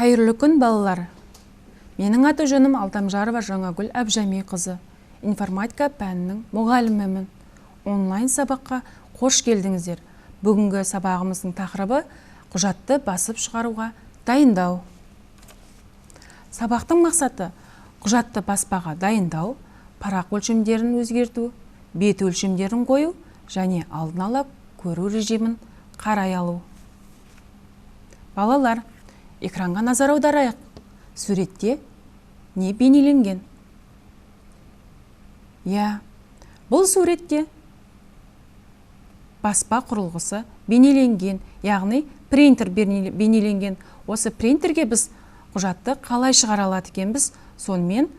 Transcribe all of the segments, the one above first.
Қайырлы күн, балалар. Менің аты-жөнім Алдамжарова Жаңагүл Әбжәмиқызы. Информатика пәнінің мұғалімімін. Онлайн сабаққа қош келдіңіздер. Бүгінгі сабағымыздың тақырыбы құжатты басып шығаруға дайындау. Сабақтың мақсаты құжатты баспаға дайындау, парақ өлшемдерін өзгерту, бет өлшемдерін қою және алдын ала көру режимін қарай алу. Балалар, экранға назар аударайық. Суретте не бейнеленген? Иә, бұл суретте баспа құрылғысы бейнеленген, яғни принтер бейнеленген. Осы принтерге біз құжатты қалай шығара алады екенбіз, сонымен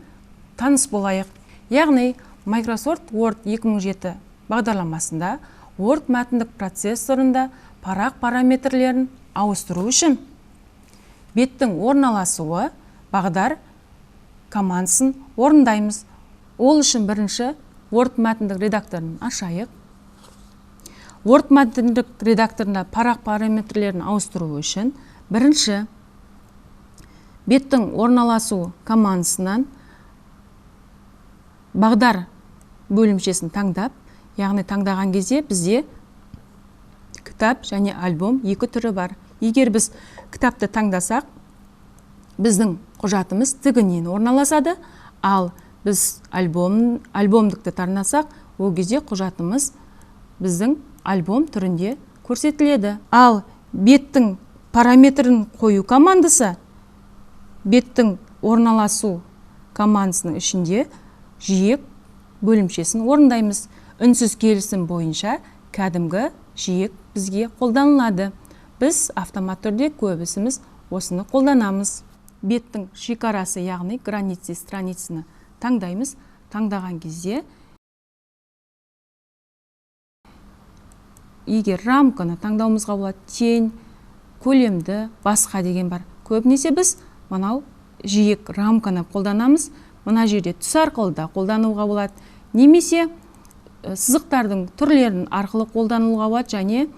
таныс болайық. Яғни Microsoft Word 2007 бағдарламасында Word мәтіндік процессорында парақ параметрлерін ауыстыру үшін беттің орналасуы бағдар командасын орындаймыз. Ол үшін бірінші Word мәтіндік редакторын ашайық. Word мәтіндік редакторында парақ параметрлерін ауыстыру үшін бірінші беттің орналасу командасынан бағдар бөлімшесін таңдап, яғни таңдаған кезде бізде кітап және альбом екі түрі бар. Егер біз кітапты таңдасақ, біздің құжатымыз тігінен орналасады, ал біз альбомдықты таңдасақ, ол кезде құжатымыз біздің альбом түрінде көрсетіледі. Ал беттің параметрін қою командасы беттің орналасу командасының ішінде жиек бөлімшесін орындаймыз. Үнсіз келісім бойынша кәдімгі жиек бізге қолданылады. Біз автомат түрде көбісіміз осыны қолданамыз. Беттің шекарасы, яғни границы страницаны таңдаймыз. Таңдаған кезде егер рамканы таңдауымызға болады, тень, көлемді, басқа деген бар. Көбінесе біз мынау жиек рамканы қолданамыз. Мына жерде түс арқылы да қолдануға болады. Немесе сызықтардың түрлерін арқылы қолдануға болады және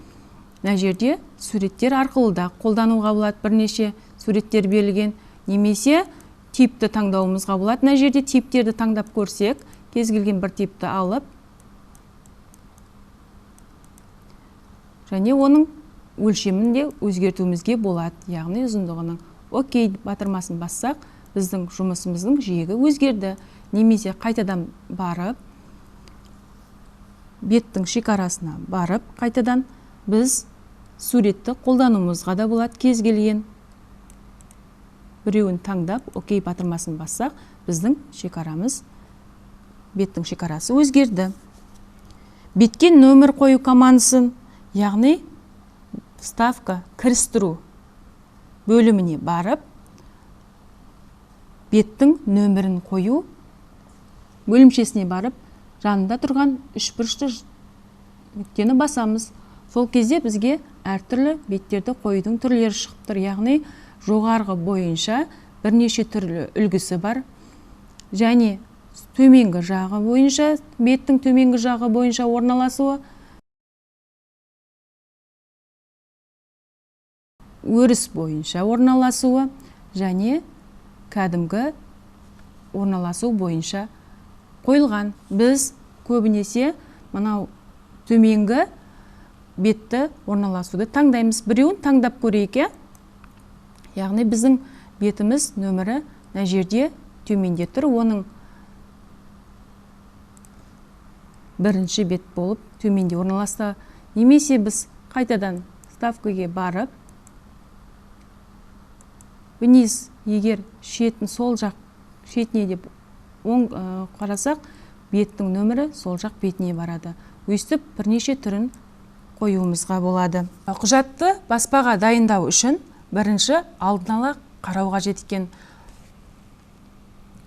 мына жерде суреттер арқылы да қолдануға болады. Бірнеше суреттер берілген. Немесе типті таңдауымызға болады. Мына жерде типтерді таңдап көрсек, кез келген бір типті алып және оның өлшемін де өзгертуімізге болады, яғни ұзындығының. Окей батырмасын бассақ, біздің жұмысымыздың жиегі өзгерді. Немесе қайтадан барып, беттің шекарасына барып, қайтадан біз суретті қолдануымызға да болады. Кез келген біреуін таңдап, окей батырмасын бассақ, біздің шекарамыз, беттің шекарасы өзгерді. Бетке нөмір қою командасын, яғни вставка кірістіру бөліміне барып, беттің нөмірін қою бөлімшесіне барып, жанында тұрған үшбұрышты нүктені басамыз. Сол кезде бізге әртүрлі беттерді қоюдың түрлері шығып тұр, яғни жоғарғы бойынша бірнеше түрлі үлгісі бар және төменгі жағы бойынша, беттің төменгі жағы бойынша орналасуы, өріс бойынша орналасуы және кәдімгі орналасу бойынша қойылған. Біз көбінесе мынау төменгі бетті орналасуды таңдаймыз. Біреуін таңдап көрейік, иә? Яғни біздің бетіміз нөмірі мына жерде төменде тұр, оның бірінші бет болып төменде орналасты. Немесе біз қайтадан вставкаге барып, вниз, егер шетін сол жақ шетіне деп оң қарасақ, беттің нөмірі сол жақ бетіне барады. Өйстіп бірнеше түрін қоюымызға болады. Құжатты баспаға дайындау үшін бірінші алдын ала қарау қажет екен.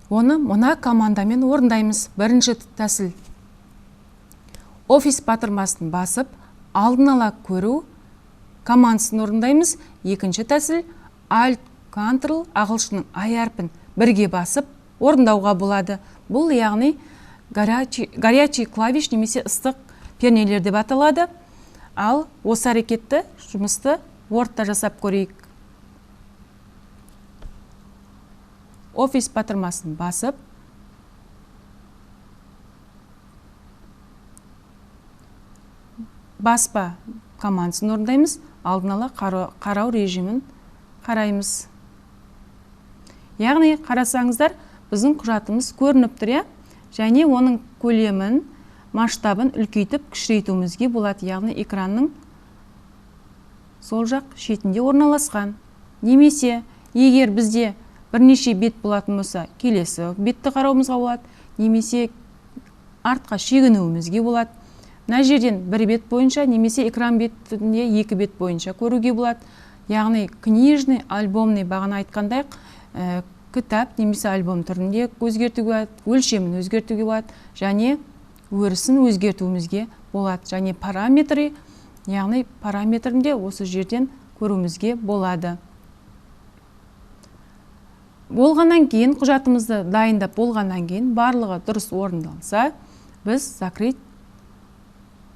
Оны мына командамен орындаймыз. Бірінші тәсіл: Офис батырмасын басып, алдын ала көру командасын орындаймыз. Екінші тәсіл: Alt Ctrl ағылшынның I әрпін бірге басып орындауға болады. Бұл яғни горячий клавиш немесе ыстық пернелер деп аталады. Ал осы әрекетті, жұмысты Wordта жасап көрейік. Офис батырмасын басып, баспа командасын орындаймыз, алдын ала қарау режимін қараймыз. Яғни қарасаңыздар, біздің құжатымыз көрініп тұр, иә? Және оның көлемін, масштабын үлкейтіп, кішірейтуімізге болады. Яғни экранның сол жақ шетінде орналасқан. Немесе егер бізде бірнеше бет болатын болса, келесі бетті қарауымызға болады, немесе артқа шегінуімізге болады. Мына жерден бір бет бойынша, немесе экран бетінде екі бет бойынша көруге болады. Яғни книжный, альбомный, бағана айтқандай, кітап немесе альбом түрінде өзгертуге болады, өлшемін өзгертуге болады, және өрісін өзгертуімізге болады. Және параметрі, яғни параметрінде осы жерден көруімізге болады. Болғаннан кейін, құжатымызды дайындап болғаннан кейін, барлығы дұрыс орындалса, біз закрыть,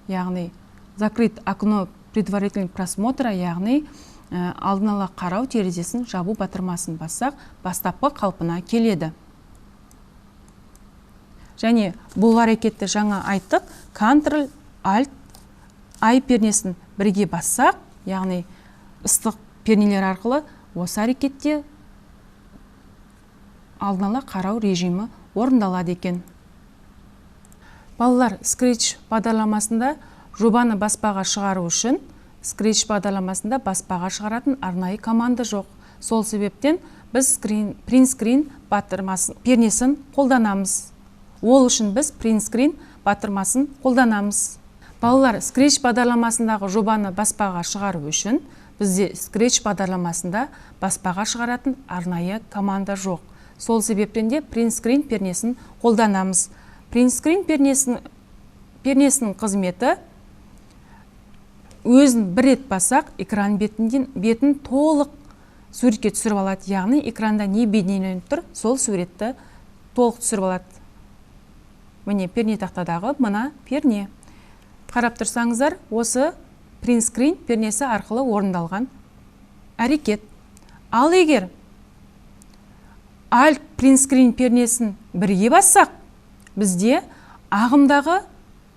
яғни закрыть окно предварительного просмотра, яғни алдын ала қарау терезесін жабу батырмасын бассақ, бастапқы қалпына келеді. Және бұл әрекетті жаңа айттық, Ctrl Alt I пернесін бірге бассақ, яғни ыстық пернелер арқылы осы әрекетте алдын ала қарау режимі орындалады екен. Балалар, Scratch бағдарламасында жобаны баспаға шығару үшін Scratch бағдарламасында баспаға шығаратын арнайы команда жоқ. Сол себептен біз print screen батырмасын, пернесін қолданамыз. Ол үшін біз print screen батырмасын қолданамыз. Балалар, Scratch бағдарламасындағы жобаны баспаға шығару үшін бізде Scratch бағдарламасында баспаға шығаратын арнайы команда жоқ. Сол себептен де print screen пернесін қолданамыз. Print screen пернесінің қызметі өзін бір рет бассақ, экран бетін толық суретке түсіріп алады. Яғни экранда не бейнеленіп тұр, сол суретті толық түсіріп алады. Міне пернетақтадағы мына перне. Қарап тұрсаңыздар, осы print screen пернесі арқылы орындалған әрекет. Ал егер Alt print screen пернесін бірге бассақ, бізде ағымдағы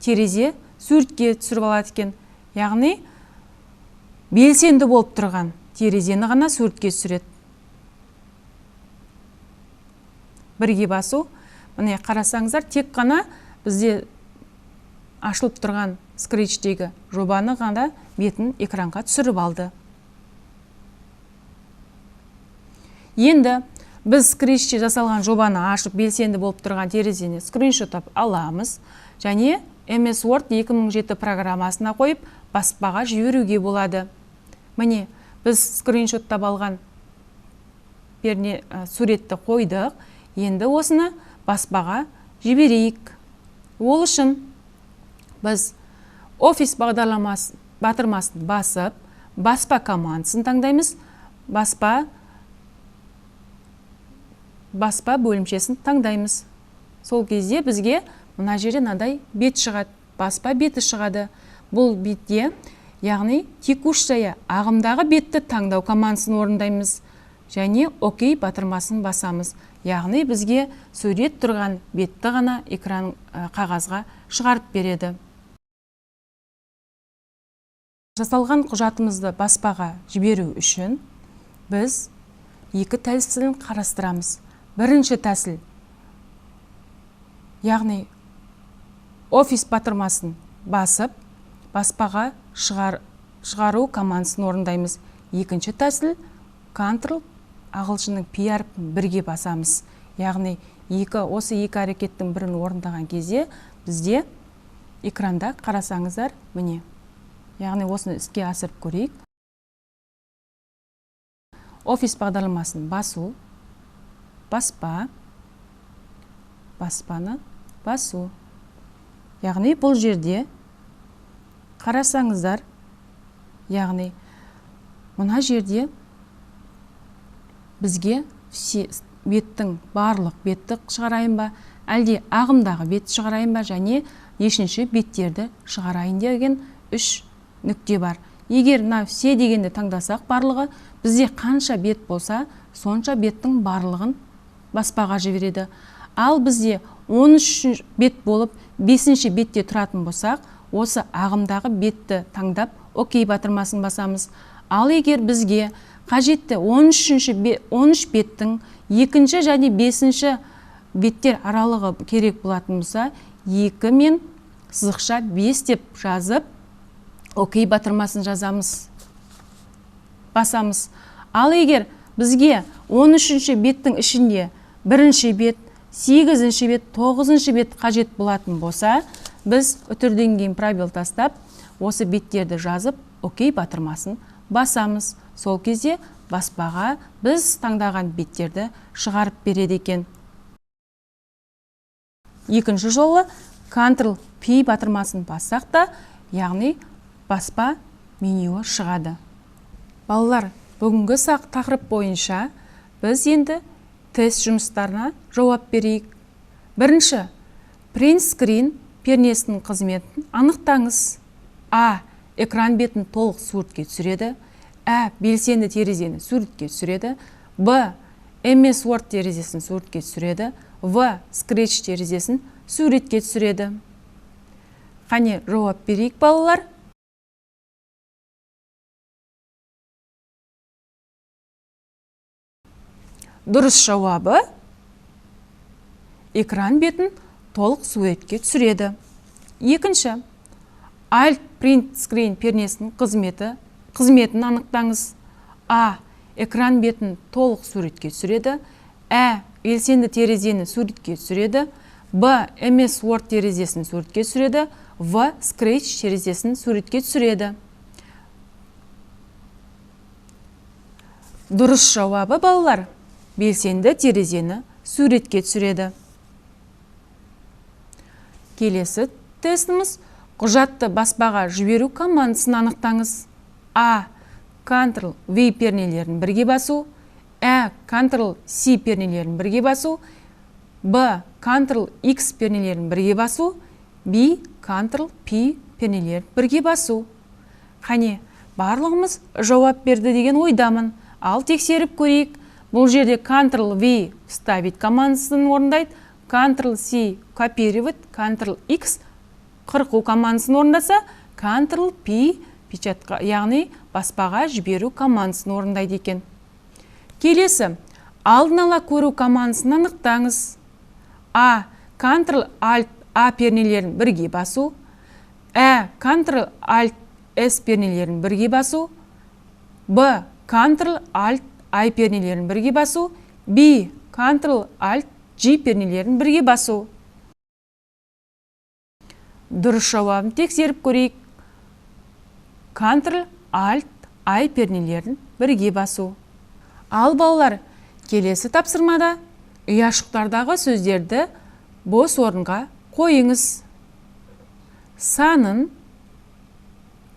терезе суретке түсіріп алады екен. Яғни белсенді болып тұрған терезені ғана суретке түсіреді. Бірге басу, міне қарасаңыздар, тек қана бізде ашылып тұрған Scratch-тегі жобаны ғана бетін экранға түсіріп алды. Енді біз Scratch-те жасалған жобаны ашып белсенді болып тұрған терезені скриншоттап аламыз және MS Word 2007 программасына қойып баспаға жіберуге болады. Міне біз скриншоттап алған суретті қойдық. Енді осыны баспаға жіберейік. Ол үшін біз Office бағдарламасы батырмасын басып, баспа командасын таңдаймыз, баспа бөлімшесін таңдаймыз. Сол кезде бізге мына жерде мынадай бет шығады, баспа беті шығады. Бұл бетте, яғни текущая ағымдағы бетті таңдау командасын орындаймыз және ОК батырмасын басамыз. Яғни бізге сурет тұрған бетті ғана экран қағазға шығарып береді. Жасалған құжатымызды баспаға жіберу үшін біз екі тәсілін қарастырамыз. Бірінші тәсіл, яғни Office батырмасын басып, баспаға шығару командасын орындаймыз. Екінші тәсіл, Ctrl ағылшынның P әрпін бірге басамыз. Яғни осы екі әрекеттің бірін орындаған кезде бізде экранда қарасаңыздар, міне. Яғни осыны іске асырып көрейік. Office бағдарламасын басу, баспа, баспаны басу. Яғни бұл жерде қарасаңыздар, яғни мына жерде бізге беттің барлық бетті шығарайын ба, әлде ағымдағы бетті шығарайын ба, және нешінші беттерді шығарайын деген үш нүкте бар. Егер мына все дегенді таңдасақ, барлығы бізде қанша бет болса, сонша беттің барлығын баспаға жібереді. Ал бізде 13 бет болып, 5 бетте тұратын болсақ, осы ағымдағы бетті таңдап, ОК батырмасын басамыз. Ал егер бізге қажетті 13 беттің 2 және 5 беттер аралығы керек болатын болса, 2 мен сызықша 5 деп жазып, ОК батырмасын жазамыз, басамыз. Ал егер бізге 13 беттің ішінде 1 бет, 8 бет, 9 бет қажет болатын болса, біз үтірден кейін пробел тастап, осы беттерді жазып, ОК батырмасын басамыз. Сол кезде баспаға біз таңдаған беттерді шығарып береді екен. Екінші жолы Ctrl P батырмасын бассақ та, яғни баспа менюі шығады. Балалар, бүгінгі тақырып бойынша біз енді тест жұмыстарына жауап берейік. Бірінші, Print Screen пернесінің қызметін анықтаңыз. А. Экран бетін толық суретке түсіреді. Ә. Белсенді терезені суретке түсіреді. Б. MS Word терезесін суретке түсіреді. В. Scratch терезесін суретке түсіреді. Қане, жауап берейік, балалар. Дұрыс жауабы экран бетін толық суретке түсіреді. Екінші, Alt Print Screen пернесінің қызметін анықтаңыз. А. Экран бетін толық суретке түсіреді. Ә. Белсенді терезені суретке түсіреді. Б. MS Word терезесін суретке түсіреді. В. Scratch терезесін суретке түсіреді. Дұрыс жауабы, балалар, белсенді терезені суретке түсіреді. Келесі тестіміз құжатты баспаға жіберу командасын анықтаңыз. А. Ctrl V пернелерін бірге басу. Ә. Ctrl C пернелерін бірге басу. Б. Ctrl X пернелерін бірге басу. Б. Ctrl P пернелерін бірге басу. Қане, барлығымыз жауап берді деген ойдамын. Ал тексеріп көрейік. Бұл жерде Ctrl V вставить командасын орындайды, Ctrl C копировать, Ctrl X қырқу командасын орындаса, Ctrl P печатқа, яғни баспаға жіберу командасын орындайды екен. Келесі, алдын ала көру командасын анықтаңыз. А. Ctrl Alt A пернелерін бірге басу. Ә. Ctrl Alt S пернелерін бірге басу. Б. Ctrl Alt I пернелерін бірге басу. Б. Ctrl Alt G пернелерін бірге басу. Дұрыс жауабын тексеріп көрейік. Ctrl Alt I пернелерін бірге басу. Ал балалар, келесі тапсырмада ұяшықтардағы сөздерді бос орынға қойыңыз. Санын,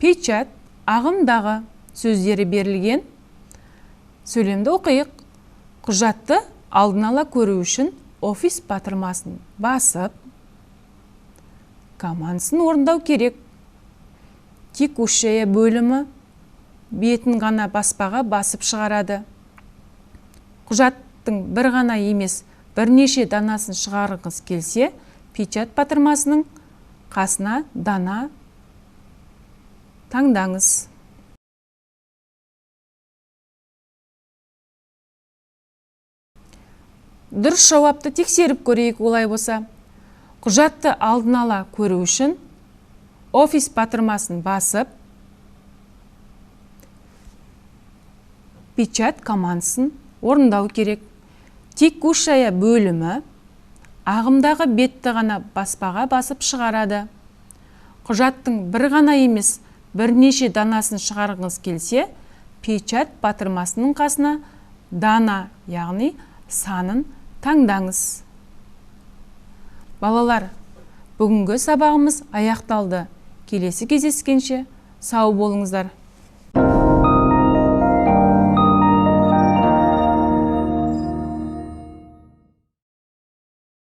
печать, ағымдағы сөздері берілген сөйлемді оқиық. Құжатты алдын ала көру үшін офис батырмасын басып, командасын орындау керек. Текущая бөлімі бетін ғана баспаға басып шығарады. Құжаттың бір ғана емес, бірнеше данасын шығарғыңыз келсе, печать батырмасының қасына дана таңдаңыз. Дұрыс жауапты тексеріп көрейік олай болса. Құжатты алдын ала көру үшін офис батырмасын басып, печать командасын орындау керек. Текущая бөлімі ағымдағы бетті ғана баспаға басып шығарады. Құжаттың бір ғана емес, бірнеше данасын шығарғыңыз келсе, печать батырмасының қасына дана, яғни санын таңдаңыз. Балалар, бүгінгі сабағымыз аяқталды. Келесі кездескенше сау болыңыздар.